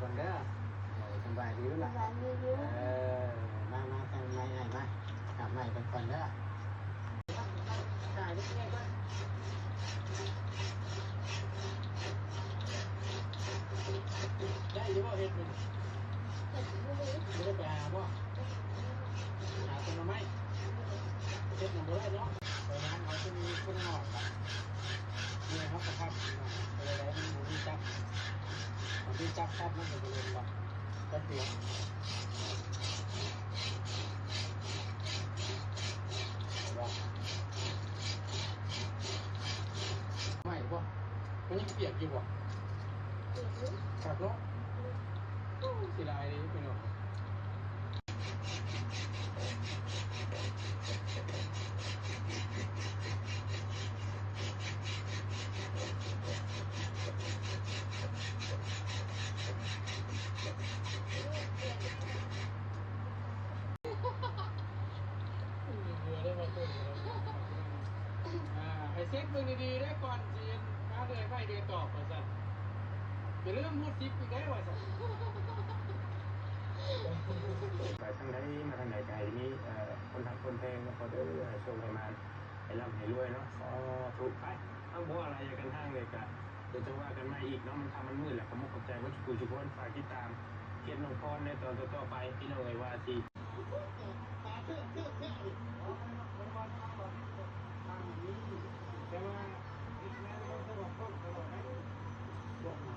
ກ່ອນເດີ. ໂອ້ ສະບາຍດີລູກຫຼານ. ສະບາຍດີຢູ່. ເອີ ມາ ມາ ທາງໃໝ່ອ້າຍມາ ກັບໃໝ່ເພິ່ນກ່ອນເດີ. ໄດ້ຢູ່ບໍ່ເຮັດມື້ນີ້? ບໍ່ໄດ້ໄປຫາບໍ່? ຫາແຕ່ໜໍ່ໄມ້ ເຮັດຫຍັງບໍ່ໄດ້ເນາະ. ໄປງານເຮົາຈະມີຄົນນອນລະ ເມື່ອຍເຮົາກໍພັກ ເປັນໄດ້ມັນບໍ່ມີຈັບ ມັນມີຈັບປັບ ມັນກໍບໍ່ລົງດອກ ແປັບດຽວ. ໄໝ້ບໍ່? ມັນຍັງປຽກຢູ່ບໍ່? ປຽກຢູ່. ຄັກເນາະ. ໂອ້ ເສຍດາຍເດ້ພີ່ນ້ອງ. ອ່າ ໃຫ້ເຊັກເບິ່ງດີໆເດ້ ກ່ອນຊິມາເລື່ອຍໄມ້ເລື່ອຍຕອກວ່າຊັ້ນ. ຢ່າລືມຮູດສິບອີກເດ້ວ່າຊັ້ນ. ໄປທາງໃດມາທາງໃດກໍໃຫ້ມີ ເອີ ຄົນຮັກຄົນແພງນຳເຂົາເດີ ໃຫ້ໂຊກໃຫ້ໝານ ໃຫ້ລ່ຳໃຫ້ລວຍເນາະ. ສາທຸ. ໄປ ເຮົາບໍ່ອາໄລກັນທາງໃດກະ ດຽວຈະວ່າກັນໃໝ່ອີກເນາະ. ມັນຄ່ຳມັນມືດແລ້ວ ຂອບມຸກຂອບໃຈເບິດສູ່ຜູ້ສູ່ຄົນ ຝາກຕິດຕາມເກັບນ້ອງພອນໃນຕອນຕໍ່ໆໄປ ພີ່ນ້ອງເອີຍ ວ່າຊິ ແຕ່ວ່າເຮັດງານເຮົາສະບາຍ ຕະຫຼອດໄດ໋.